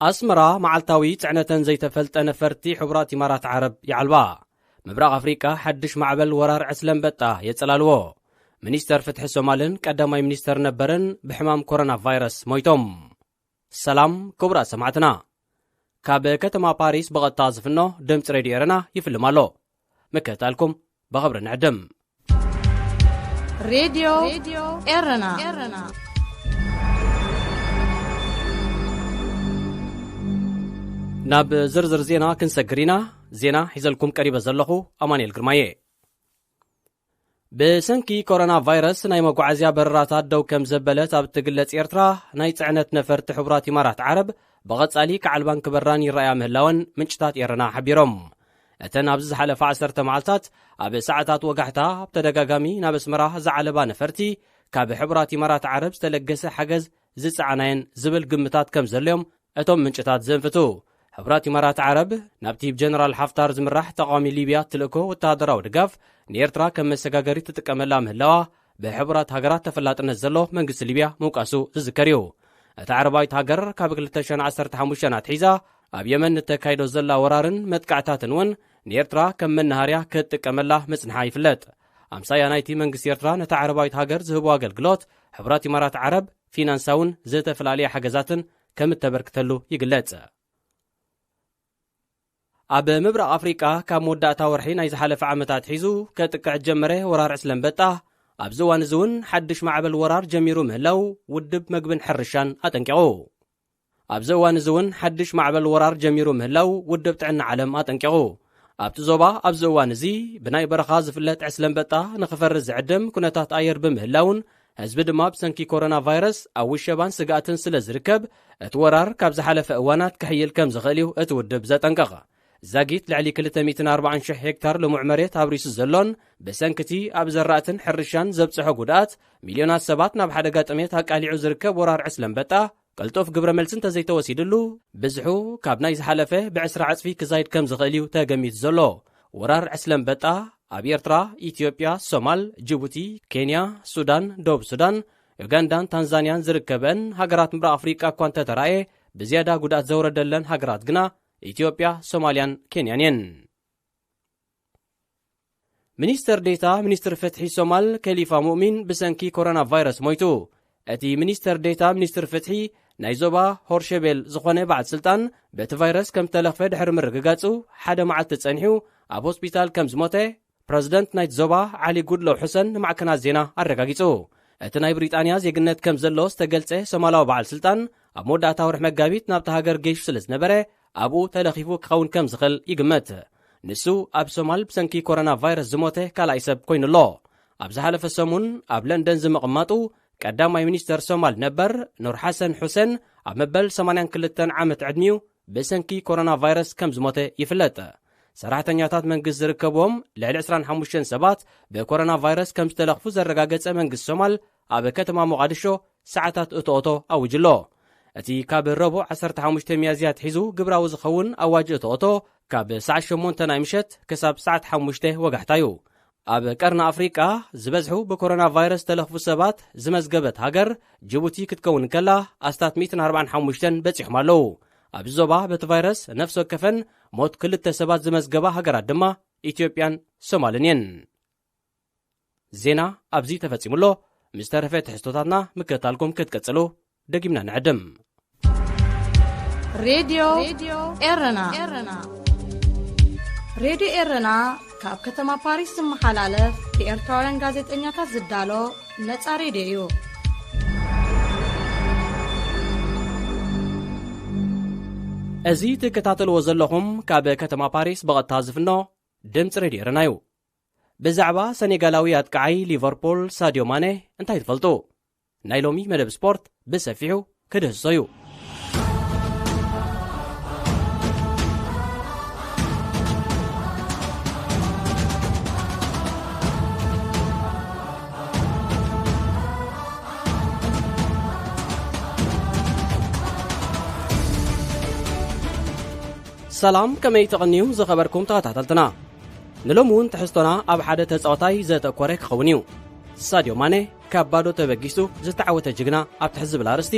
ኣስመራ መዓልታዊ ጽዕነተን ዘይተፈልጠ ነፈርቲ ሕቡራት ኢማራት ዓረብ ይዓልባ። ምብራቕ ኣፍሪቃ ሓድሽ ማዕበል ወራር ዕስለ ኣንበጣ የጸላልዎ። ሚኒስተር ፍትሒ ሶማልን ቀዳማይ ሚኒስተር ነበርን ብሕማም ኮሮና ቫይረስ ሞይቶም። ሰላም ክቡራት ሰማዕትና። ካብ ከተማ ፓሪስ ብቐጥታ ዝፍኖ ድምጺ ሬድዮ ኤረና ይፍልም ኣሎ። ምክትታልኩም ብኽብሪ ንዕድም። ሬድዮ ኤረና። ናብ ዝርዝር ዜና ክንሰግር ኢና። ዜና ሒዘልኩም ቀሪበ ዘለኹ ኣማኑኤል ግርማየ። ብሰንኪ ኮሮና ቫይረስ ናይ መጓዓዝያ በረራታት ደው ከም ዘበለት ኣብ እትግለጽ ኤርትራ፣ ናይ ጽዕነት ነፈርቲ ሕቡራት ኢማራት ዓረብ ብቐጻሊ ክዓልባን ክበራን ይረኣያ ምህላወን ምንጭታት ኤረና ሓቢሮም። እተን ኣብዚ ዝሓለፈ ዓሰርተ መዓልታት ኣብ ሰዓታት ወጋሕታ ብተደጋጋሚ ናብ ኣስመራ ዝዓለባ ነፈርቲ፣ ካብ ሕቡራት ኢማራት ዓረብ ዝተለገሰ ሓገዝ ዝጸዓናየን ዝብል ግምታት ከም ዘሎዮም እቶም ምንጭታት ዘንፍቱ። ሕቡራት ኢማራት ዓረብ ናብቲ ብጀነራል ሓፍታር ዝምራሕ ተቓዋሚ ሊብያ እትልእኮ ወተሃደራዊ ድጋፍ ንኤርትራ ከም መሰጋገሪ ትጥቀመላ ምህላዋ ብሕቡራት ሃገራት ተፈላጥነት ዘሎ መንግስቲ ሊብያ ምውቃሱ ዝዝከር እዩ። እታ ዓረባዊት ሃገር ካብ ክልተ ሽሕን ዓሰርተ ሓሙሽተን ኣትሒዛ ኣብ የመን እተካይዶ ዘላ ወራርን መጥቃዕታትን እውን ንኤርትራ ከም መናሃርያ ክትጥቀመላ ምጽንሓ ይፍለጥ። ኣምሳያ ናይቲ መንግስቲ ኤርትራ ነታ ዓረባዊት ሃገር ዝህቦ ኣገልግሎት፣ ሕቡራት ኢማራት ዓረብ ፊናንሳውን ዝተፈላለየ ሓገዛትን ከም እተበርክተሉ ይግለጽ። ኣብ ምብራቕ ኣፍሪቃ ካብ መወዳእታ ወርሒ ናይ ዝሓለፈ ዓመት ኣትሒዙ ከጥቅዕ ጀመረ ወራር ዕስለ ኣንበጣ፣ ኣብዚ እዋን እዚ እውን ሓድሽ ማዕበል ወራር ጀሚሩ ምህላው ውድብ መግብን ሕርሻን ኣጠንቂቑ። ኣብዚ እዋን እዚ እውን ሓድሽ ማዕበል ወራር ጀሚሩ ምህላው ውድብ ጥዕና ዓለም ኣጠንቂቑ። ኣብቲ ዞባ ኣብዚ እዋን እዚ ብናይ በረኻ ዝፍለጥ ዕስለ ኣንበጣ ንኽፈሪ ዝዕድም ኩነታት ኣየር ብምህላውን ህዝቢ ድማ ብሰንኪ ኮሮና ቫይረስ ኣብ ውሸባን ስግኣትን ስለ ዝርከብ፣ እቲ ወራር ካብ ዝሓለፈ እዋናት ክሕይል ከም ዝኽእል እዩ እቲ ውድብ ዘጠንቅቕ። ዛጊት ልዕሊ ክልተ ሚእትን ኣርባዓን ሽሕ ሄክታር ልሙዕ መሬት ኣብሪሱ ዘሎን ብሰንኪ እቲ ኣብ ዘራእትን ሕርሻን ዘብጽሖ ጉድኣት ሚልዮናት ሰባት ናብ ሓደጋ ጥሜት ኣቃሊዑ ዝርከብ ወራር ዕስለ ኣንበጣ፣ ቅልጡፍ ግብረ መልሲ እንተዘይተወሲድሉ፣ ብዝሑ ካብ ናይ ዝሓለፈ ብዕስራ ዕጽፊ ክዛይድ ከም ዝኽእል እዩ ተገሚቱ ዘሎ። ወራር ዕስለ ኣንበጣ ኣብ ኤርትራ፣ ኢትዮጵያ፣ ሶማል፣ ጅቡቲ፣ ኬንያ፣ ሱዳን፣ ደቡብ ሱዳን፣ ዩጋንዳን ታንዛንያን ዝርከበን ሃገራት ምብራቕ ኣፍሪቃ እኳ እንተተራእየ፣ ብዝያዳ ጉድኣት ዘውረደለን ሃገራት ግና ኢትዮጵያ፣ ሶማልያን ኬንያን እየን። ሚኒስተር ዴታ ሚኒስትሪ ፍትሒ ሶማል ከሊፋ ሙእሚን ብሰንኪ ኮሮና ቫይረስ ሞይቱ። እቲ ሚኒስተር ዴታ ሚኒስትሪ ፍትሒ ናይ ዞባ ሆርሸቤል ዝኾነ በዓል ስልጣን በቲ ቫይረስ ከም ዝተለኽፈ ድሕሪ ምርግጋጹ ሓደ መዓልቲ ጸኒሑ ኣብ ሆስፒታል ከም ዝሞተ ፕረዚደንት ናይቲ ዞባ ዓሊ ጉድሎው ሑሰን ንማዕከናት ዜና ኣረጋጊጹ። እቲ ናይ ብሪጣንያ ዜግነት ከም ዘለዎ ዝተገልጸ ሶማላዊ በዓል ስልጣን ኣብ መወዳእታ ወርሒ መጋቢት ናብታ ሃገር ገይሹ ስለ ዝነበረ ኣብኡ ተለኺፉ ክኸውን ከም ዝኽእል ይግመት። ንሱ ኣብ ሶማል ብሰንኪ ኮሮና ቫይረስ ዝሞተ ካልኣይ ሰብ ኮይኑ ኣሎ። ኣብ ዝሓለፈ ሰሙን ኣብ ለንደን ዝምቕማጡ ቀዳማይ ሚኒስተር ሶማል ነበር ኑር ሓሰን ሑሴን ኣብ መበል ሰማንያን ክልተን ዓመት ዕድሚኡ ብሰንኪ ኮሮና ቫይረስ ከም ዝሞተ ይፍለጥ። ሰራሕተኛታት መንግስቲ ዝርከብዎም ልዕሊ ዕስራን ሓሙሽተን ሰባት ብኮሮና ቫይረስ ከም ዝተለኽፉ ዘረጋገጸ መንግስቲ ሶማል ኣብ ከተማ ሞቓድሾ ሰዓታት እቶኦቶ ኣዊጁ ኣሎ። እቲ ካብ ረቡዕ ዓሰርተ ሓሙሽተ ሚያዝያ ኣትሒዙ ግብራዊ ዝኸውን ኣዋጅ እቶኦቶ ካብ ሰዓት ሸሞንተ ናይ ምሸት ክሳብ ሰዓት ሓሙሽተ ወጋሕታ እዩ። ኣብ ቀርኒ ኣፍሪቃ ዝበዝሑ ብኮሮና ቫይረስ ዝተለኽፉ ሰባት ዝመዝገበት ሃገር ጅቡቲ ክትከውን እንከላ ኣስታት ሚእትን ኣርባዓን ሓሙሽተን በጺሖም ኣለዉ። ኣብዚ ዞባ በቲ ቫይረስ ነፍሲ ወከፈን ሞት ክልተ ሰባት ዝመዝገባ ሃገራት ድማ ኢትዮጵያን ሶማልን እየን። ዜና ኣብዚ ተፈጺሙ ኣሎ። ምስ ተረፈ ትሕዝቶታትና ምክትታልኩም ክትቀጽሉ ደጊምና ንዕድም። ሬድዮ ኤረና። ሬድዮ ኤረና ካብ ከተማ ፓሪስ ዝመሓላለፍ ብኤርትራውያን ጋዜጠኛታት ዝዳሎ ነጻ ሬድዮ እዩ። እዚ ትከታተልዎ ዘለኹም ካብ ከተማ ፓሪስ ብቐጥታ ዝፍኖ ድምጺ ሬድዮ ኤረና እዩ። ብዛዕባ ሰኔጋላዊ ኣጥቃዓይ ሊቨርፑል ሳድዮ ማነ እንታይ ትፈልጡ? ናይ ሎሚ መደብ ስፖርት ብሰፊሑ ክድህስሶ እዩ። ሰላም፣ ከመይ ትቕንዩ ዝኸበርኩም ተኸታተልትና? ንሎሚ እውን ትሕዝቶና ኣብ ሓደ ተጻዋታይ ዘተኮረ ክኸውን እዩ። ሳድዮ ማነ ካብ ባዶ ተበጊሱ ዝተዓወተ ጅግና ኣብ ትሕዚ ዝብል ኣርእስቲ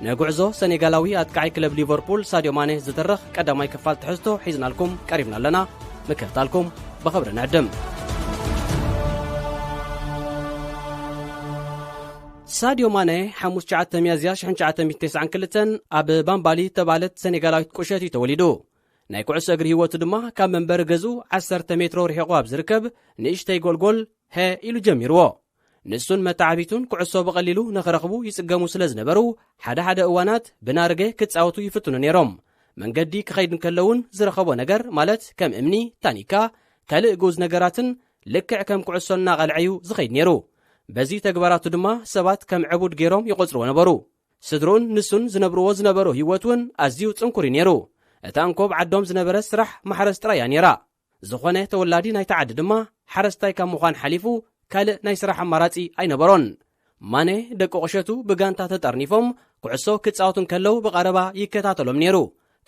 ንጉዕዞ ሰኔጋላዊ ኣጥቃዓይ ክለብ ሊቨርፑል ሳድዮ ማኔ ዝትርኽ ቀዳማይ ክፋል ትሕዝቶ ሒዝናልኩም ቀሪብና ኣለና። ምክትታልኩም ብኽብሪ ንዕድም። ሳድዮ ማኔ ሓሙሽተ ሚያዝያ ሽሕን ትሽዓተ ሚእትን ተስዓን ክልተን ኣብ ባምባሊ ተባለት ሰኔጋላዊት ቁሸት እዩ ተወሊዱ። ናይ ኩዕሶ እግሪ ህይወቱ ድማ ካብ መንበሪ ገዝኡ ዓሰርተ ሜትሮ ርሒቑ ኣብ ዝርከብ ንእሽተይ ጎልጎል፣ ሀ ኢሉ ጀሚርዎ። ንሱን መተዓቢቱን ኩዕሶ ብቐሊሉ ንኽረኽቡ ይጽገሙ ስለ ዝነበሩ፣ ሓደ ሓደ እዋናት ብናርገ ክጻወቱ ይፍትኑ ነይሮም። መንገዲ ክኸይድ እንከሎ እውን ዝረኸቦ ነገር፣ ማለት ከም እምኒ፣ ታኒካ፣ ካልእ ግኡዝ ነገራትን ልክዕ ከም ኩዕሶ እናቐልዐ እዩ ዝኸይድ ነይሩ። በዚ ተግባራቱ ድማ ሰባት ከም ዕቡድ ገይሮም ይቖጽርዎ ነበሩ። ስድርኡን ንሱን ዝነብርዎ ዝነበሩ ህይወት እውን ኣዝዩ ጽንኩር እዩ ነይሩ። እታ እንኮ ኣብ ዓዶም ዝነበረ ስራሕ ማሕረስ ጥራይ እያ ነይራ። ዝኾነ ተወላዲ ናይቲ ዓዲ ድማ ሓረስታይ ካብ ምዃን ሓሊፉ ካልእ ናይ ስራሕ ኣማራጺ ኣይነበሮን። ማኔ ደቂ ቁሸቱ ብጋንታ ተጠርኒፎም ኩዕሶ ክጻወቱ እንከለዉ ብቐረባ ይከታተሎም ነይሩ።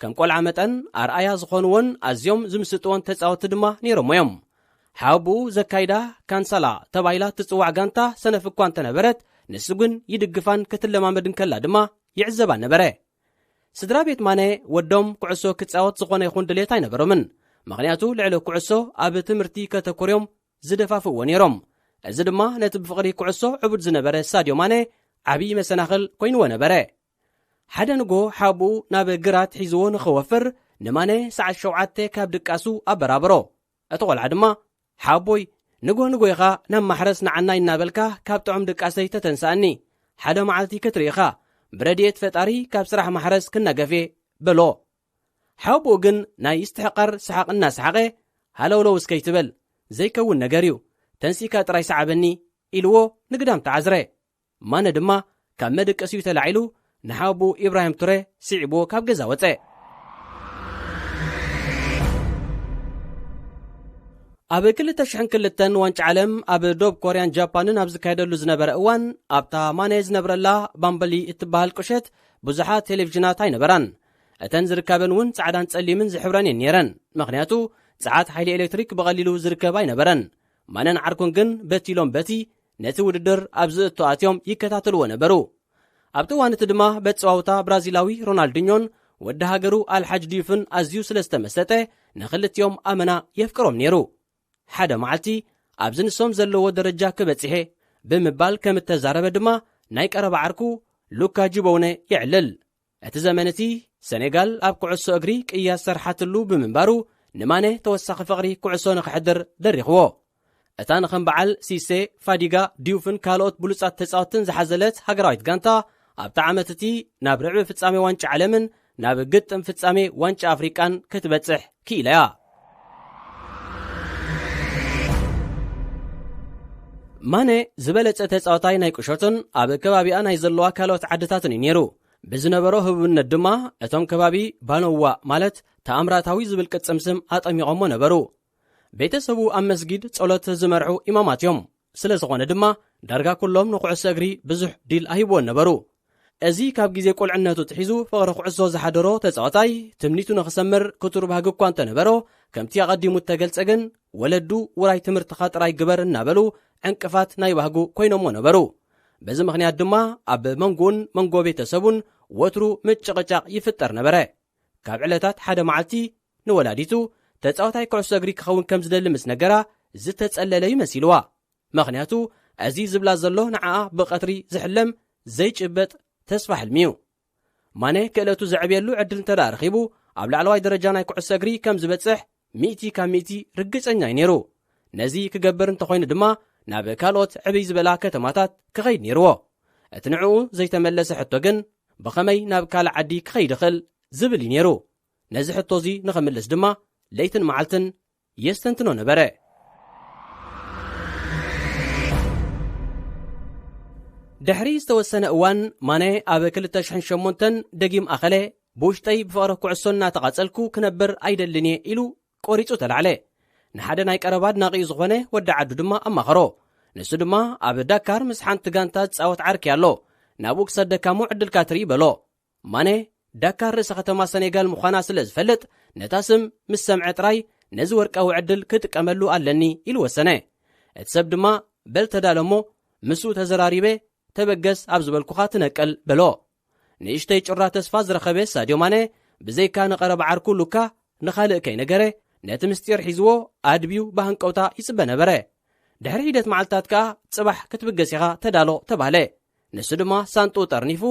ከም ቆልዓ መጠን ኣርኣያ ዝኾንዎን ኣዝዮም ዝምስጥዎን ተጻወትቲ ድማ ነይሮም እዮም። ሓቡኡ ዘካይዳ ካንሳላ ተባሂላ ትጽዋዕ ጋንታ ሰነፍ እኳ እንተነበረት፣ ንሱ ግን ይድግፋን ክትለማመድ እንከላ ድማ ይዕዘባን ነበረ። ስድራ ቤት ማነ ወዶም ኩዕሶ ክጻወት ዝኾነ ይኹን ድሌት ኣይነበሮምን። ምኽንያቱ ልዕሊ ኩዕሶ ኣብ ትምህርቲ ከተኩርዮም ዝደፋፍእዎ ነይሮም። እዚ ድማ ነቲ ብፍቕሪ ኩዕሶ ዕቡድ ዝነበረ ሳድዮ ማነ ዓብዪ መሰናኽል ኮይንዎ ነበረ። ሓደ ንጎ ሓቡኡ ናብ ግራት ሒዝዎ ንኽወፍር ንማነ ሰዓት ሸውዓተ ካብ ድቃሱ ኣበራብሮ። እቲ ቆልዓ ድማ፣ ሓቦይ፣ ንጎ ንጎ ኢኻ ናብ ማሕረስ ንዓናይ እናበልካ ካብ ጥዑም ድቃሰይ ተተንስኣኒ። ሓደ መዓልቲ ክትርኢ ኢኻ፣ ብረድኤት ፈጣሪ ካብ ስራሕ ማሕረስ ክነገፍ እየ፣ በሎ። ሓቦኡ ግን ናይ ምስትሕቓር ሰሓቕ እናሰሓቐ፣ ሃለውለው እስከ ኣይትበል፣ ዘይከውን ነገር እዩ፣ ተንሲእካ ጥራይ ሰዓበኒ፣ ኢልዎ ንግዳም ተዓዝረ። ማነ ድማ ካብ መደቀሲኡ ተላዒሉ ንሓቡ ኢብራሂም ቱረ ስዒብዎ ካብ ገዛ ወጸ። ኣብ ክልተ ሽሕን ክልተን ዋንጫ ዓለም ኣብ ዶብ ኮርያን ጃፓንን ኣብ ዝካየደሉ ዝነበረ እዋን፣ ኣብታ ማነ ዝነብረላ ባምበሊ እትበሃል ቁሸት ብዙሓት ቴሌቪዥናት ኣይነበራን። እተን ዝርከበን እውን ጻዕዳን ጸሊምን ዝሕብረን እየን ነይረን። ምኽንያቱ፣ ጸዓት ሓይሊ ኤሌክትሪክ ብቐሊሉ ዝርከብ ኣይነበረን። ማነን ዓርኩን ግን በቲ ኢሎም በቲ ነቲ ውድድር ኣብ ዝእቶ ኣትዮም ይከታተልዎ ነበሩ። ኣብቲ እዋን እቲ ድማ በቲ ጸዋውታ ብራዚላዊ ሮናልዲኞን ወዲ ሃገሩ ኣልሓጅ ዲዩፍን ኣዝዩ ስለ ዝተመሰጠ፣ ንኽልቲኦም ኣመና የፍቅሮም ነይሩ። ሓደ መዓልቲ ኣብዚ ንሶም ዘለዎ ደረጃ ክበጽሕ እየ ብምባል ከም እተዛረበ ድማ ናይ ቀረባ ዓርኩ ሉካ ጂቦውነ የዕልል። እቲ ዘመን እቲ ሰኔጋል ኣብ ኩዕሶ እግሪ ቅያ ዝሰርሓትሉ ብምንባሩ፣ ንማነ ተወሳኺ ፍቕሪ ኩዕሶ ንኽሕድር ደሪኽዎ። እታ ንኸም በዓል ሲሴ፣ ፋዲጋ፣ ዲዩፍን ካልኦት ብሉጻት ተጻወትትን ዝሓዘለት ሃገራዊት ጋንታ፣ ኣብቲ ዓመት እቲ ናብ ርዕቢ ፍጻሜ ዋንጫ ዓለምን ናብ ግጥም ፍጻሜ ዋንጫ ኣፍሪቃን ክትበጽሕ ክኢላ እያ። ማነ ዝበለጸ ተጻዋታይ ናይ ቁሸቱን ኣብ ከባቢኣ ናይ ዘለዋ ካልኦት ዓድታትን እዩ ነይሩ። ብዝነበሮ ህቡብነት ድማ እቶም ከባቢ ባኖዋ፣ ማለት ተኣምራታዊ ዝብል ቅጽም ስም ኣጠሚቖሞ ነበሩ። ቤተሰቡ ኣብ መስጊድ ጸሎት ዝመርሑ ኢማማት እዮም። ስለ ዝኾነ ድማ ዳርጋ ኩሎም ንኩዕሶ እግሪ ብዙሕ ዲል ኣይህብዎን ነበሩ። እዚ ካብ ግዜ ቁልዕነቱ ትሒዙ ፍቕሪ ኩዕሶ ዝሓደሮ ተጻዋታይ፣ ትምኒቱ ንኽሰምር ክቱር ባህጊ እኳ እንተነበሮ፣ ከምቲ ኣቐዲሙ እተገልጸ ግን፣ ወለዱ ውራይ ትምህርትኻ ጥራይ ግበር እናበሉ ዕንቅፋት ናይ ባህጉ ኮይኖሞ ነበሩ። በዚ ምኽንያት ድማ ኣብ መንጎኡን መንጎ ቤተሰቡን ወትሩ ምጭቕጫቕ ይፍጠር ነበረ። ካብ ዕለታት ሓደ መዓልቲ ንወላዲቱ፣ ተጻዋታይ ኩዕሶ እግሪ ክኸውን ከም ዝደሊ ምስ ነገራ፣ ዝተጸለለ እዩ መሲልዋ። ምኽንያቱ፣ እዚ ዝብላ ዘሎ ንዓኣ ብቐትሪ ዝሕለም ዘይጭበጥ ተስፋ ሕልሚ እዩ። ማነ ክእለቱ ዘዕብየሉ ዕድል እንተ ደኣ ረኺቡ፣ ኣብ ላዕለዋይ ደረጃ ናይ ኩዕሶ እግሪ ከም ዝበጽሕ ሚእቲ ካብ ሚእቲ ርግጸኛ እዩ ነይሩ። ነዚ ክገብር እንተኾይኑ ድማ፣ ናብ ካልኦት ዕብይ ዝበላ ከተማታት ክኸይድ ነይርዎ። እቲ ንዕኡ ዘይተመለሰ ሕቶ ግን፣ ብኸመይ ናብ ካልእ ዓዲ ክኸይድ ይኽእል ዝብል እዩ ነይሩ። ነዚ ሕቶ እዚ ንኽምልስ ድማ፣ ለይትን መዓልትን የስተንትኖ ነበረ። ድሕሪ ዝተወሰነ እዋን፣ ማነ ኣብ ክልተ ሽሕን ሸሞንተን ደጊም ኣኸለ፣ ብውሽጠይ ብፍቕሪ ኩዕሶ እናተቓጸልኩ ክነብር ኣይደልን እየ ኢሉ ቆሪጹ ተላዕለ። ንሓደ ናይ ቀረባ ኣድናቒኡ ዝኾነ ወዲ ዓዱ ድማ ኣማኸሮ። ንሱ ድማ ኣብ ዳካር ምስ ሓንቲ ጋንታ ዝጻወት ዓርኪ ኣሎ፣ ናብኡ ክሰደካ እሞ ዕድልካ ትርኢ በሎ። ማነ ዳካር ርእሰ ከተማ ሰኔጋል ምዃና ስለ ዝፈልጥ፣ ነታ ስም ምስ ሰምዐ ጥራይ ነዚ ወርቃዊ ዕድል ክጥቀመሉ ኣለኒ ኢሉ ወሰነ። እቲ ሰብ ድማ፣ በል ተዳሎ እሞ ምስኡ ተዘራሪበ ተበገስ ኣብ ዝበልኩኻ ትነቅል በሎ። ንእሽተይ ጭራ ተስፋ ዝረኸበ ሳድዮ ማነ፣ ብዘይካ ንቐረባ ዓርኩ ሉካ፣ ንኻልእ ከይነገረ፣ ነቲ ምስጢር ሒዝዎ ኣድብዩ ብሃንቀውታ ይጽበ ነበረ። ድሕሪ ሒደት መዓልታት ከኣ፣ ጽባሕ ክትብገስ ኢኻ፣ ተዳሎ ተባህለ። ንሱ ድማ ሳንጥኡ ጠርኒፉ፣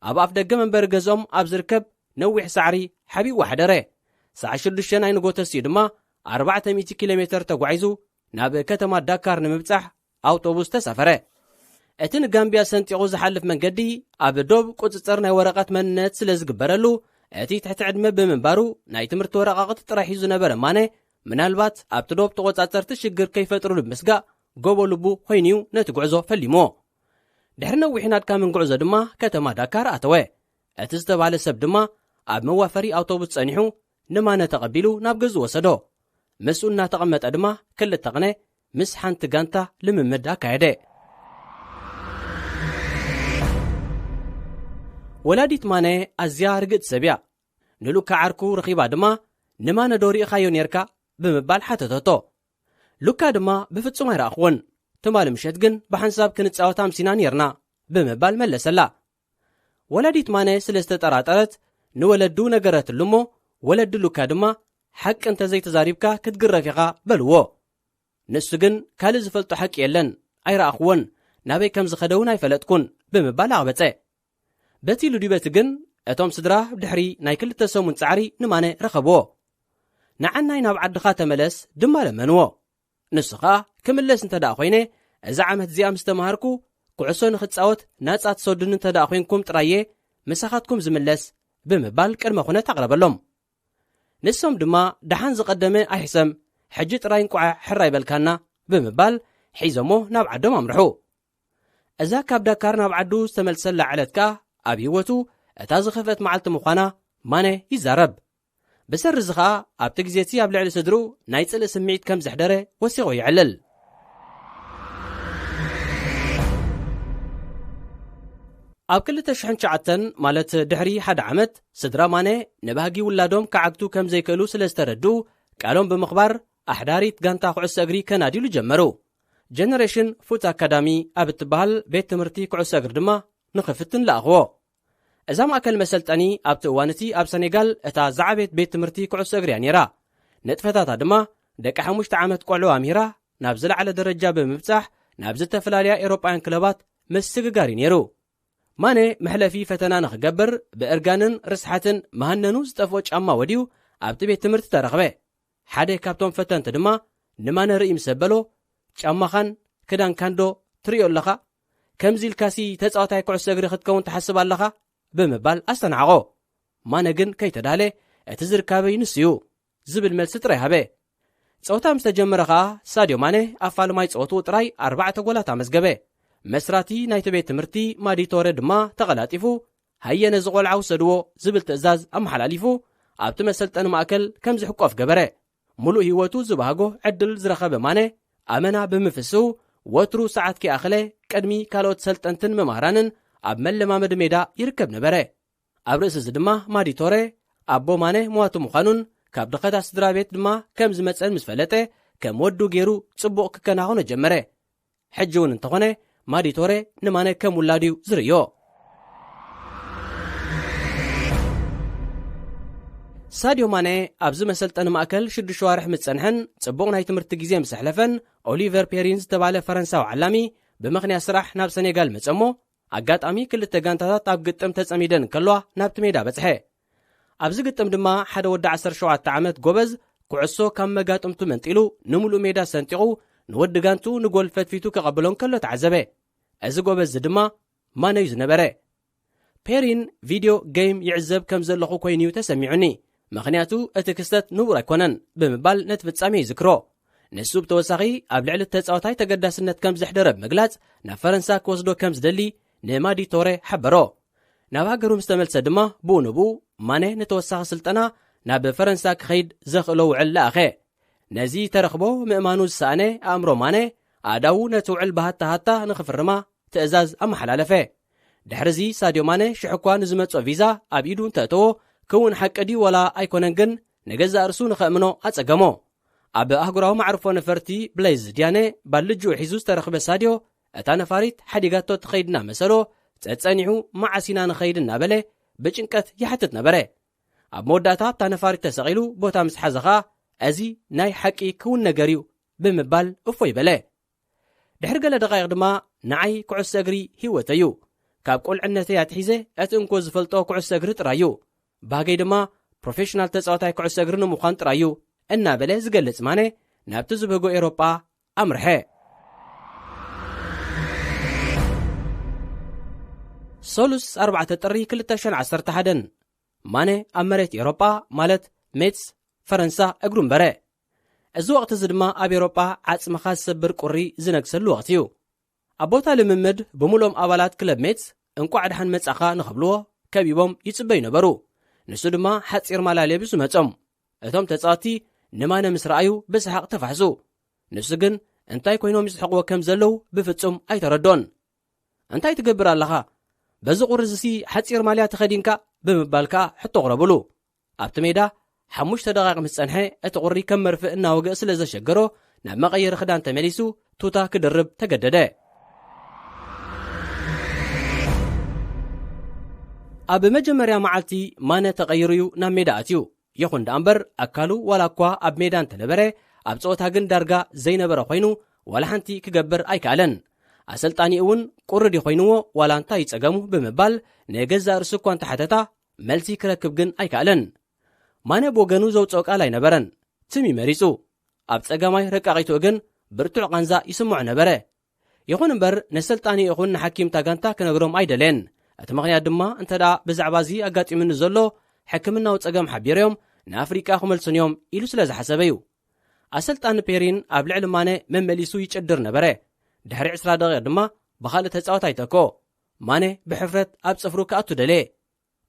ኣብ ኣፍ ደገ መንበሪ ገዝኦም ኣብ ዝርከብ ነዊሕ ሳዕሪ ሓቢኡ ሓደረ። ሰዓት ሽዱሽተ ናይ ንጎ ተሲኡ ድማ፣ ኣርባዕተ ሚእቲ ኪሎ ሜተር ተጓዒዙ፣ ናብ ከተማ ዳካር ንምብጻሕ ኣውቶቡስ ተሳፈረ። እቲ ንጋምብያ ሰንጢቑ ዝሓልፍ መንገዲ፣ ኣብ ዶብ ቁጽጽር ናይ ወረቐት መንነት ስለ ዝግበረሉ፣ እቲ ትሕቲ ዕድመ ብምንባሩ፣ ናይ ትምህርቲ ወረቓቕቲ ጥራይ ሒዙ ዝነበረ ማነ፣ ምናልባት ኣብቲ ዶብ ተቖጻጸርቲ ሽግር ከይፈጥሩሉ ብምስጋእ፣ ጎቦ ልቡ ኮይኑ'ዩ ነቲ ጉዕዞ ፈሊምዎ። ድሕሪ ነዊሕ ናድካምን ጉዕዞ ድማ፣ ከተማ ዳካር ኣተወ። እቲ ዝተባህለ ሰብ ድማ፣ ኣብ መዋፈሪ ኣውቶቡስ ጸኒሑ፣ ንማነ ተቐቢሉ ናብ ገዝኡ ወሰዶ። ምስኡ እናተቐመጠ ድማ፣ ክልተ ቕነ ምስ ሓንቲ ጋንታ ልምምድ ኣካየደ። ወላዲት ማነ ኣዝያ ርግእቲ ሰብ እያ። ንሉካ ዓርኩ ረኺባ ድማ፣ "ንማነ ዶ ርኢኻዮ ኔርካ?" ብምባል ሓተተቶ። ሉካ ድማ፣ "ብፍጹም ኣይረኣኽዎን። ትማሊ ምሸት ግን ብሓንሳብ ክንጻወት ኣምሲና ኔርና።" ብምባል መለሰላ። ወላዲት ማነ ስለ ዝተጠራጠረት፣ ንወለዱ ነገረትሉ እሞ፣ ወለዲ ሉካ ድማ፣ "ሓቂ እንተ ዘይተዛሪብካ ክትግረፍ ኢኻ" በልዎ። ንሱ ግን፣ "ካልእ ዝፈልጦ ሓቂ የለን፣ ኣይረኣኽዎን፣ ናበይ ከም ዝኸደ እውን ኣይፈለጥኩን" ብምባል ኣቕበጸ። በቲ ኢሉ ድዩ በቲ ግን፣ እቶም ስድራ ድሕሪ ናይ ክልተ ሰሙን ጻዕሪ ንማነ ረኸብዎ። "ንዓናይ ናብ ዓድኻ ተመለስ" ድማ ለመንዎ። ንሱ ኸኣ፣ "ክምለስ እንተ ደኣ ኾይነ፣ እዛ ዓመት እዚኣ ምስ ተማሃርኩ፣ ኩዕሶ ንኽጻወት ናጻ ትሰዱኒ እንተ ደኣ ኾይንኩም ጥራይ እየ ምሳኻትኩም ዝምለስ" ብምባል ቅድመ ኩነት ኣቕረበሎም። ንሶም ድማ፣ "ደሓን ዝቐደመ ኣይሕሰም፣ ሕጂ ጥራይ እንቋዕ ሕራይ በልካና" ብምባል ሒዞሞ ናብ ዓዶም ኣምርሑ። እዛ ካብ ዳካር ናብ ዓዱ ዝተመልሰላ ዕለት ከኣ ኣብ ህይወቱ እታ ዝኸፍአት መዓልቲ ምዃና ማነ ይዛረብ። ብሰሪ እዚ ኸኣ ኣብቲ ግዜ እቲ ኣብ ልዕሊ ስድርኡ ናይ ጽልኢ ስምዒት ከም ዘሕደረ ወሲኹ የዕልል። ኣብ ክልተ ሽሕን ትሽዓተን ማለት ድሕሪ ሓደ ዓመት ስድራ ማነ ንባህጊ ውላዶም ክዓግቱ ከም ዘይክእሉ ስለ ዝተረድኡ ቃሎም ብምኽባር ኣሕዳሪት ጋንታ ኩዕሶ እግሪ ከናድዩሉ ጀመሩ። ጀነሬሽን ፉት ኣካዳሚ ኣብ እትበሃል ቤት ትምህርቲ ኩዕሶ እግሪ ድማ ንኽፍትን ለኣኽዎ። እዛ ማእከል መሰልጠኒ ኣብቲ እዋን እቲ ኣብ ሰኔጋል እታ ዝዓበየት ቤት ትምህርቲ ኩዕሶ እግሪ እያ ነይራ። ንጥፈታታ ድማ ደቂ ሓሙሽተ ዓመት ቆልዑ ኣምሂራ ናብ ዝለዓለ ደረጃ ብምብጻሕ ናብ ዝተፈላለያ ኤውሮጳውያን ክለባት ምስግጋር እዩ ነይሩ። ማነ መሕለፊ ፈተና ንኽገብር ብእርጋንን ርስሓትን መሃነኑ ዝጠፍኦ ጫማ ወድዩ ኣብቲ ቤት ትምህርቲ ተረኽበ። ሓደ ካብቶም ፈተንቲ ድማ ንማነ ርኢ ምስ ኣበሎ፣ "ጫማኻን ክዳንካን ዶ ትርእዮ ኣለኻ? ከምዚ ኢልካሲ ተጻዋታይ ኩዕሶ እግሪ ክትከውን ትሓስብ ኣለኻ?" ብምባል ኣስተናዕቖ። ማነ ግን ከይተዳለ፣ "እቲ ዝርካበይ ንሱ እዩ" ዝብል መልሲ ጥራይ ሃበ። ጸወታ ምስ ተጀመረ ኸኣ፣ ሳድዮ ማነ ኣብ ፋልማይ ጸወትኡ ጥራይ ኣርባዕተ ጎላት ኣመዝገበ። መስራቲ ናይቲ ቤት ትምህርቲ ማዲቶረ ድማ ተቐላጢፉ፣ "ሃየ ነዚ ቆልዓ ውሰድዎ" ዝብል ትእዛዝ ኣመሓላሊፉ፣ ኣብቲ መሰልጠኒ ማእከል ከም ዝሕቆፍ ገበረ። ሙሉእ ህይወቱ ዝበሃጎ ዕድል ዝረኸበ ማነ፣ ኣመና ብምፍስው፣ ወትሩ ሰዓት ከይኣኸለ ቅድሚ ካልኦት ሰልጠንትን መማህራንን ኣብ መለማመዲ ሜዳ ይርከብ ነበረ። ኣብ ርእሲ እዚ ድማ ማዲቶረ፣ ኣቦ ማነ ሟቱ ምዃኑን ካብ ድኸታት ስድራ ቤት ድማ ከም ዝመጸን ምስ ፈለጠ፣ ከም ወዱ ገይሩ ጽቡቕ ክከናኸኖ ጀመረ። ሕጂ እውን እንተኾነ፣ ማዲቶረ ንማነ ከም ውላዱ እዩ ዝርእዮ። ሳድዮ ማነ ኣብዚ መሰልጠኒ ማእከል ሽዱሽተ ኣዋርሕ ምስ ጸንሐን ጽቡቕ ናይ ትምህርቲ ግዜ ምስ ኣሕለፈን፣ ኦሊቨር ፔሪን ዝተባህለ ፈረንሳዊ ዓላሚ ብምኽንያት ስራሕ ናብ ሰኔጋል መጸ እሞ፣ ኣጋጣሚ ክልተ ጋንታታት ኣብ ግጥም ተጸሚደን እንከለዋ ናብቲ ሜዳ በጽሐ። ኣብዚ ግጥም ድማ ሓደ ወዲ ዓሰርተ ሸውዓተ ዓመት ጎበዝ ኩዕሶ ካብ መጋጥምቱ መንጢሉ ንምሉእ ሜዳ ሰንጢቑ ንወዲ ጋንቱ ንጎል ፈትፊቱ ከቐብሎ እንከሎ ተዓዘበ። እዚ ጎበዝ እዚ ድማ ማነ እዩ ዝነበረ። ፔሪን ቪድዮ ጌም ይዕዘብ ከም ዘለኹ ኮይኑ እዩ ተሰሚዑኒ፣ ምኽንያቱ እቲ ክስተት ንቡር ኣይኮነን ብምባል ነቲ ፍጻሜ ይዝክሮ። ንሱ ብተወሳኺ ኣብ ልዕሊ ተጻዋታይ ተገዳስነት ከም ዘሕደረ ብምግላጽ ናብ ፈረንሳ ክወስዶ ከም ዝደሊ ንማዲቶረ ሓበሮ። ናብ ሃገሩ ምስ ተመልሰ ድማ ብኡ ንብኡ ማነ ንተወሳኺ ስልጠና ናብ ፈረንሳ ክኸይድ ዘኽእሎ ውዕል ለኣኸ። ነዚ ተረኽቦ ምእማኑ ዝሰኣነ ኣእምሮ ማነ ኣእዳዉ ነቲ ውዕል ብሃታ ሃታ ንኽፍርማ ትእዛዝ ኣመሓላለፈ። ድሕርዚ ሳድዮ ማነ ሽሕ እኳ ንዝመጾ ቪዛ ኣብ ኢዱ እንተእተዎ ክውን ሓቂ ድዩ ወላ ኣይኮነን ግን ንገዛእ ርእሱ ንኸእምኖ ኣጸገሞ። ኣብ ኣህጉራዊ መዕርፎ ነፈርቲ ብሌዝ ዲያነ ባልጅኡ ሒዙ ዝተረኽበ ሳድዮ እታ ነፋሪት ሓዲጋቶ ትኸይድ እናመሰሎ ጸጸኒሑ መዓስ ኢና ንኸይድ እናበለ ብጭንቀት ይሓትት ነበረ። ኣብ መወዳእታ ኣብታ ነፋሪት ተሰቒሉ ቦታ ምስ ሓዘ ኸኣ፣ "እዚ ናይ ሓቂ ክውን ነገር እዩ" ብምባል እፎይ በለ። ድሕሪ ገለ ደቓይቕ ድማ፣ "ንዓይ ኩዕሶ እግሪ ህይወተይ እዩ። ካብ ቁልዕነተይ ኣትሒዘ እቲ እንኮ ዝፈልጦ ኩዕሶ እግሪ ጥራይ እዩ። ባህገይ ድማ ፕሮፌሽናል ተጻዋታይ ኩዕሶ እግሪ ንምዃን ጥራይ እዩ" እናበለ ዝገልጽ ማነ፣ ናብቲ ዝብህጎ ኤውሮጳ ኣምርሐ። ሰሉስ ኣርባዕተ ጥሪ ክልተ ሽሕን ዓሰርተ ሓደን፣ ማነ ኣብ መሬት ኤውሮጳ፣ ማለት ሜትስ፣ ፈረንሳ፣ እግሩ እምበረ። እዚ ወቕቲ እዚ ድማ ኣብ ኤውሮጳ ዓጽምኻ ዝሰብር ቁሪ ዝነግሰሉ ወቕቲ እዩ። ኣብ ቦታ ልምምድ ብምሉኦም ኣባላት ክለብ ሜትስ "እንቋዕ ደሓን መጻኻ" ንኽብልዎ ከቢቦም ይጽበዩ ነበሩ። ንሱ ድማ ሓጺር ማልያ ለቢሱ መጾም። እቶም ተጻወትቲ ንማነ ምስ ረኣዩ ብሰሓቕ ተፋሕሱ። ንሱ ግን እንታይ ኮይኖም ይስሕቕዎ ከም ዘለዉ ብፍጹም ኣይተረድኦን። "እንታይ ትገብር ኣለኻ? በዚ ቁሪ እዚሲ ሓጺር ማልያ ተኸዲንካ?" ብምባል ከኣ ሕቶ ኣቕረብሉ። ኣብቲ ሜዳ ሓሙሽተ ደቓይቕ ምስ ጸንሐ፣ እቲ ቁሪ ከም መርፍእ እናወግአ ስለ ዘሸገሮ፣ ናብ መቐየሪ ክዳን ተመሊሱ ቱታ ክድርብ ተገደደ። ኣብ መጀመርያ መዓልቲ ማነ ተቐይሩ እዩ ናብ ሜዳ ኣትዩ። ይኹን ደኣ እምበር፣ ኣካሉ ዋላ እኳ ኣብ ሜዳ እንተነበረ፣ ኣብ ጸወታ ግን ዳርጋ ዘይነበረ ኮይኑ፣ ዋላ ሓንቲ ክገብር ኣይከኣለን። ኣሰልጣኒኡ እውን ቁሪ ድዩ ኮይንዎ ዋላ እንታይ እዩ ጸገሙ ብምባል ንገዛእ ርእሱ እኳ እንተሓተታ፣ መልሲ ክረክብ ግን ኣይከኣለን። ማነ ብወገኑ ዘውጽኦ ቃል ኣይነበረን። ትም እዩ መሪጹ። ኣብ ጸጋማይ ረቃቒትኡ ግን ብርቱዕ ቃንዛ ይስምዖ ነበረ። ይኹን እምበር፣ ነሰልጣኒ ይኹን ንሓኪም እታ ጋንታ ክነግሮም ኣይደለየን። እቲ ምኽንያት ድማ፣ "እንተ ደኣ ብዛዕባ እዚ ኣጋጢሙኒ ዘሎ ሕክምናዊ ጸገም ሓቢረዮም ንኣፍሪቃ ክመልሱን እዮም" ኢሉ ስለ ዝሓሰበ እዩ። ኣሰልጣኒ ፔሪን ኣብ ልዕሊ ማነ መመሊሱ ይጭድር ነበረ። ድሕሪ ዕስራ ደቂቕ ድማ ብኻልእ ተጻዋታይ ተክኦ። ማነ ብሕፍረት ኣብ ጽፍሩ ክኣቱ ደለየ።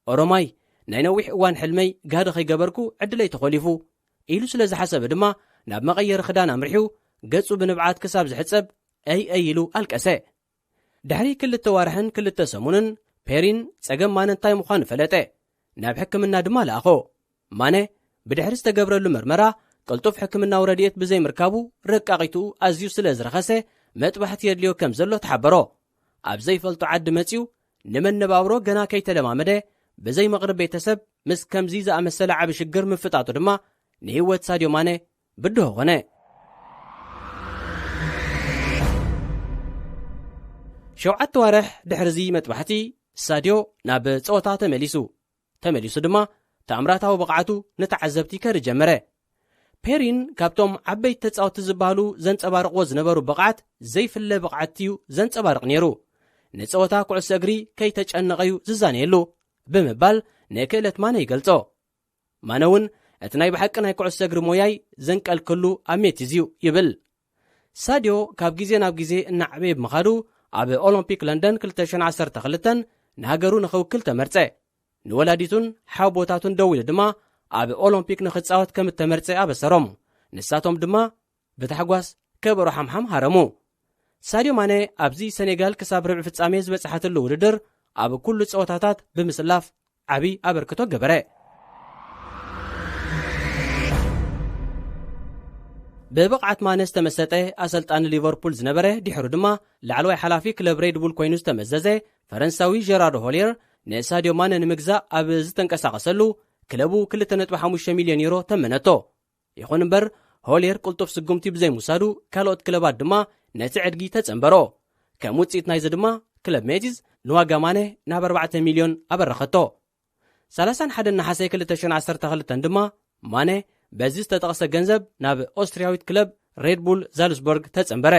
"ኦሮማይ፣ ናይ ነዊሕ እዋን ሕልመይ ጋህዲ ከይገበርኩ ዕድለይ ተኾሊፉ" ኢሉ ስለ ዝሓሰበ ድማ፣ ናብ መቐየሪ ክዳን ኣምሪሑ፣ ገጹ ብንብዓት ክሳብ ዝሕጸብ፣ "ኣይ ኣይ" ኢሉ ኣልቀሰ። ድሕሪ ክልተ ዋርሕን ክልተ ሰሙንን፣ ፔሪን ጸገም ማነ እንታይ ምዃኑ ፈለጠ። ናብ ሕክምና ድማ ለኣኾ። ማነ ብድሕሪ ዝተገብረሉ መርመራ፣ ቅልጡፍ ሕክምናዊ ረድኤት ብዘይምርካቡ፣ ረቃቒቱ ኣዝዩ ስለ ዝረኸሰ፣ መጥባሕቲ የድልዮ ከም ዘሎ ተሓበሮ። ኣብ ዘይፈልጦ ዓዲ መጺኡ፣ ንመነባብሮ ገና ከይተለማመደ፣ ብዘይ መቕርብ ቤተሰብ ምስ ከምዚ ዝኣመሰለ ዓቢ ሽግር ምፍጣጡ ድማ፣ ንህይወት ሳድዮ ማነ ብድሆ ኾነ። ሸውዓተ ዋርሕ ድሕሪ እዚ መጥባሕቲ፣ ሳድዮ ናብ ጸወታ ተመሊሱ። ተመሊሱ ድማ፣ ተኣምራታዊ ብቕዓቱ ንተዓዘብቲ ከርኢ ጀመረ። ፔሪን ካብቶም ዓበይቲ ተጻወትቲ ዝበሃሉ ዘንጸባርቕዎ ዝነበሩ ብቕዓት ዘይፍለ ብቕዓት እዩ ዘንጸባርቕ ነይሩ። "ንጸወታ ኩዕሶ እግሪ ከይተጨነቐ እዩ ዝዛነየሉ" ብምባል ንክእለት ማነ ይገልጾ። ማነ እውን፣ "እቲ ናይ ብሓቂ ናይ ኩዕሶ እግሪ ሞያይ ዘንቀልክሉ ኣብ ሜቲዝ እዩ" ይብል። ሳድዮ ካብ ግዜ ናብ ግዜ እናዓበየ ብምኻዱ፣ ኣብ ኦሎምፒክ ለንደን ክልተ ሽሕን ዓሰርተ ክልተን ንሃገሩ ንኽውክል ተመርጸ። ንወላዲቱን ሓቦታቱን ደዊሉ ድማ፣ ኣብ ኦሎምፒክ ንኽጻወት ከም እተመርጸ ኣበሰሮም። ንሳቶም ድማ ብታሕጓስ ከበሮ ሓምሓም ሃረሙ። ሳድዮ ማነ ኣብዚ ሰኔጋል ክሳብ ርብዒ ፍጻሜ ዝበጽሓትሉ ውድድር፣ ኣብ ኩሉ ጸወታታት ብምስላፍ ዓቢ ኣበርክቶ ገበረ። ብብቕዓት ማነ ዝተመሰጠ ኣሰልጣኒ ሊቨርፑል ዝነበረ፣ ድሕሩ ድማ ላዕለዋይ ሓላፊ ክለብ ሬድ ቡል ኮይኑ ዝተመዘዘ ፈረንሳዊ ጀራርዶ ሆልየር፣ ንሳድዮ ማነ ንምግዛእ ኣብ ዝተንቀሳቐሰሉ፣ ክለቡ ክልተ ነጥቢ ሓሙሽተ ሚልዮን ዩሮ ተመነቶ። ይኹን እምበር፣ ሆልየር ቅልጡፍ ስጉምቲ ብዘይምውሳዱ፣ ካልኦት ክለባት ድማ ነቲ ዕድጊ ተጸንበሮ። ከም ውጽኢት ናይዚ ድማ፣ ክለብ ሜቲዝ ንዋጋ ማነ ናብ ኣርባዕተ ሚልዮን ኣበረኸቶ። ሰላሳን ሓደን ነሓሰ ክልተ ሽሕን ዓሰርተ ክልተን ድማ፣ ማነ በዚ ዝተጠቕሰ ገንዘብ ናብ ኦስትርያዊት ክለብ ሬድ ቡል ዛልስቦርግ ተጸንበረ።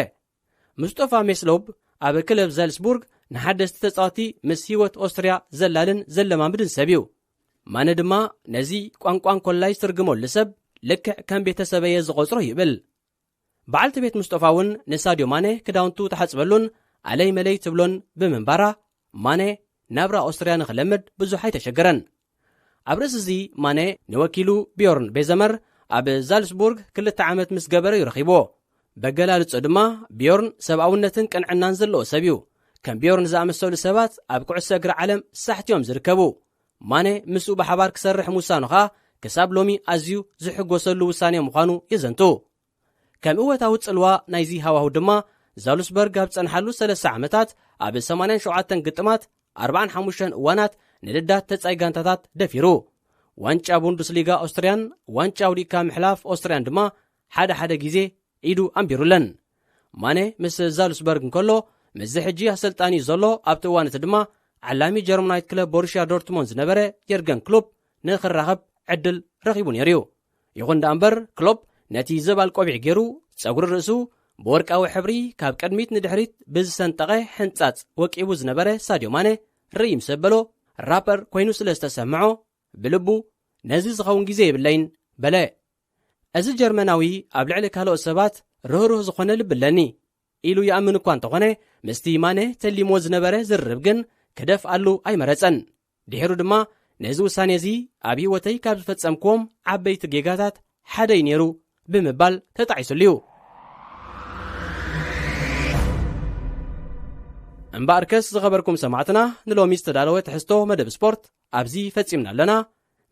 ሙስጦፋ ሜስሎብ ኣብ ክለብ ዛልስቡርግ ንሓደስቲ ተጻወቲ ምስ ህይወት ኦስትርያ ዘላልን ዘለማምድን ሰብ እዩ። ማነ ድማ ነዚ ቋንቋ እንኮላይ ዝትርግመሉ ሰብ፣ "ልክዕ ከም ቤተሰበየ ዝቖጽሮ" ይብል። በዓልቲ ቤት ሙስጦፋ እውን ንሳድዮ ማነ ክዳውንቱ ትሓጽበሉን ኣለይ መለይ ትብሎን ብምንባራ፣ ማነ ናብራ ኦስትርያ ንኽለምድ ብዙሕ ኣይተሸገረን። ኣብ ርእሲ እዚ፣ ማነ ንወኪሉ ቢዮርን ቤዘመር ኣብ ዛልስቡርግ ክልተ ዓመት ምስ ገበረ እዩ ረኺብዎ። በገላልጾ ድማ፣ ቢዮርን ሰብኣውነትን ቅንዕናን ዘለዎ ሰብ እዩ። ከም ቢዮርን ዝኣመሰሉ ሰባት ኣብ ኩዕሶ እግሪ ዓለም ሳሕቲ እዮም ዝርከቡ። ማነ ምስኡ ብሓባር ክሰርሕ ምውሳኑ ኸኣ ክሳብ ሎሚ ኣዝዩ ዝሕጎሰሉ ውሳኔ ምዃኑ የዘንቱ። ከም እወታዊ ጽልዋ ናይዚ ሃዋሁ ድማ፣ ዛሉስበርግ ኣብ ጸንሓሉ ሰለስተ ዓመታት ኣብ ሰማንያን ሸውዓተን ግጥማት ኣርባዓን ሓሙሽተን እዋናት ንልዳት ተጻይ ጋንታታት ደፊሩ። ዋንጫ ቡንዱስሊጋ ኦስትርያን ዋንጫ ውዲካ ምሕላፍ ኦስትርያን ድማ ሓደ ሓደ ግዜ ኢዱ ኣንቢሩለን። ማነ ምስ ዛልስበርግ እንከሎ፣ ምስዚ ሕጂ ኣሰልጣኒ ዘሎ ኣብቲ እዋን እቲ ድማ ዓላሚ ጀርመናዊት ክለብ ቦሩሽያ ዶርትሞንድ ዝነበረ የርገን ክሎፕ ንኽራኸብ ዕድል ረኺቡ ነይሩ እዩ። ይኹን ደኣ እምበር ክሎፕ ነቲ ዘባል ቆቢዕ ገይሩ ጸጉሪ ርእሱ ብወርቃዊ ሕብሪ ካብ ቅድሚት ንድሕሪት ብዝሰንጠቐ ሕንጻጽ ወቂቡ ዝነበረ ሳድዮ ማነ ርእይ ምስ ኣበሎ፣ ራፐር ኮይኑ ስለ ዝተሰምዖ ብልቡ ነዚ ዝኸውን ግዜ የብለይን በለ። እዚ ጀርመናዊ ኣብ ልዕሊ ካልኦት ሰባት ርህሩህ ዝኾነ ልቢ ኣለኒ ኢሉ ይኣምን እኳ እንተኾነ፣ ምስቲ ማነ ተሊሞ ዝነበረ ዝርርብ ግን ክደፍኣሉ ኣይመረጸን። ድሒሩ ድማ ነዚ ውሳኔ እዚ ኣብ ህይወተይ ካብ ዝፈጸምክዎም ዓበይቲ ጌጋታት ሓደ እዩ ነይሩ ብምባል ተጣዒሱሉ እዩ። እምበኣርከስ ዝኸበርኩም ሰማዕትና፣ ንሎሚ ዝተዳለወ ትሕዝቶ መደብ ስፖርት ኣብዚ ፈጺምና ኣለና።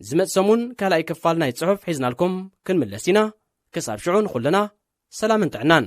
ዝመጽእ ሰሙን ካልኣይ ክፋል ናይ ጽሑፍ ሒዝናልኩም ክንምለስ ኢና። ክሳብ ሽዑ ንኹልና ሰላምን ጥዕናን።